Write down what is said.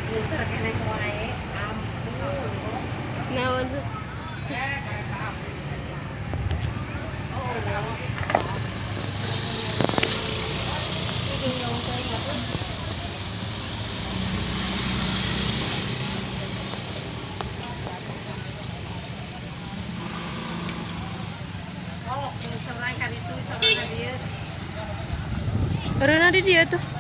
Pinter keneh wae. Ampun. Naon? Oh. Iki nyong teuing atuh. Oh, seorang kan itu, seorang kan dia. Eureunna di dieu tuh.